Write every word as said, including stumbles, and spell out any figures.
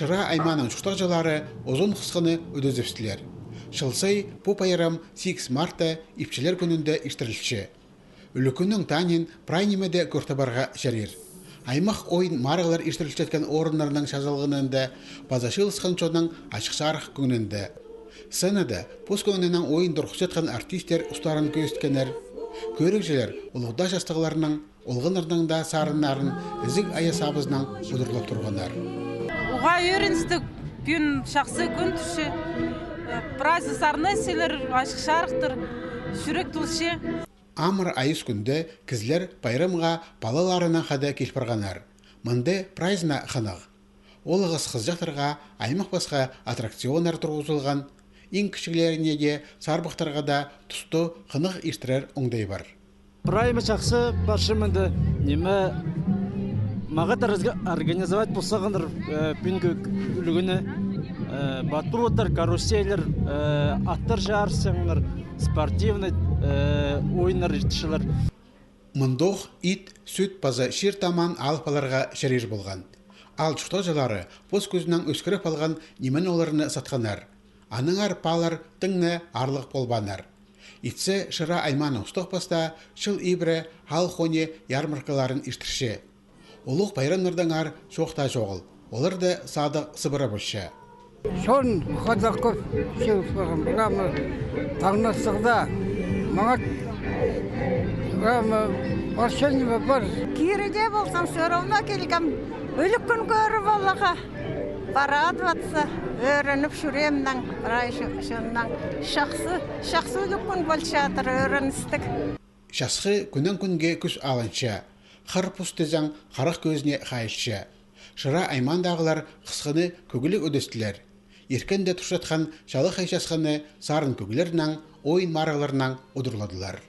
Шыра аймааның чуртағҷылары узун хысхыны ӱдезібістілер. Чыл сай пу пайрам сигіс мартта ипчілер кӱнінде иртірілче. Ӱлӱкӱннің танин прай нимеде кӧр табарға чарир. Аймах ойын-марығлар иртірілчеткен орыннарның чазалғанында паза чыылысхан чонның ачых-чарых кӧңнінде. Сценада пос кӧңнінең ойын турғысчатхан артисттер устарын кӧзіткеннер. Кӧрігҷілер улуғ даа частығларның, олғаннарның даа сарыннарын ізіг айа сабызынаң удурлап турғаннар. Уғаа ӧріністіг, пӱӱн чахсы кӱн тӱсче. Праздник сарнасчалар, ачых-чарыхтар, чӱрек толча. Амыр айыс кӱнде кізілер пайрамға палаларынаң хада кил парғаннар. Мында прайзына хынығ. Ол ағас хызыҷахтарға аймах пасха аттракционнар турғызылған, иң кічіглеріне дее сарбахтарға даа тусты хынығ иртірер оңдай пар. Прайзы чахсы парча мында, ниме, мағат организовать ползағаннар, э, пӱӱнгі ӱлӱкӱнні, э, батут, каруселлер, э, аттар чарысчаңнар, спортивный, э, ойыннар иртчелер. Мындох ит, сӱт паза чир-таман алып аларға чарир полған. Аал чуртағҷылары пос кӱзінең ӧскіріп алған нимені оларны сатханнар. Аннаңар палалар тың на аарлығ полбааннар. Итсе, Шыра аймааның устағ-пастаа чыл ибіре аал хонии ярмаркаларын иртірче. Улуғ пайрамнардаңар чоохтаа чоғыл. Олар даа садығ сыбыра полча. Чон хада кӧп чыылып парған, прямо таңнастығда. Маңат прямо вообще ниме пар. Кирі дее ползам, всё равно килгем. Ӱлӱкӱн кӧріп аларға, порадоваться, ӧрініп чӱреемнең, прай чо-, чоннаң. Чахсы, чахсы ӱлӱкӱн полчадыр, ӧріністіг. Часхы кӱннең кӱнге кӱс алынча, хыр пус тізең харах кӧзіне хайылча. Шыра аймаандағылар хысхыны кӧгліг ӱдестілер. Иркенде турчатхан чалахай часхыны сарын кӧглернең, ойын-марығларнаң удурладылар.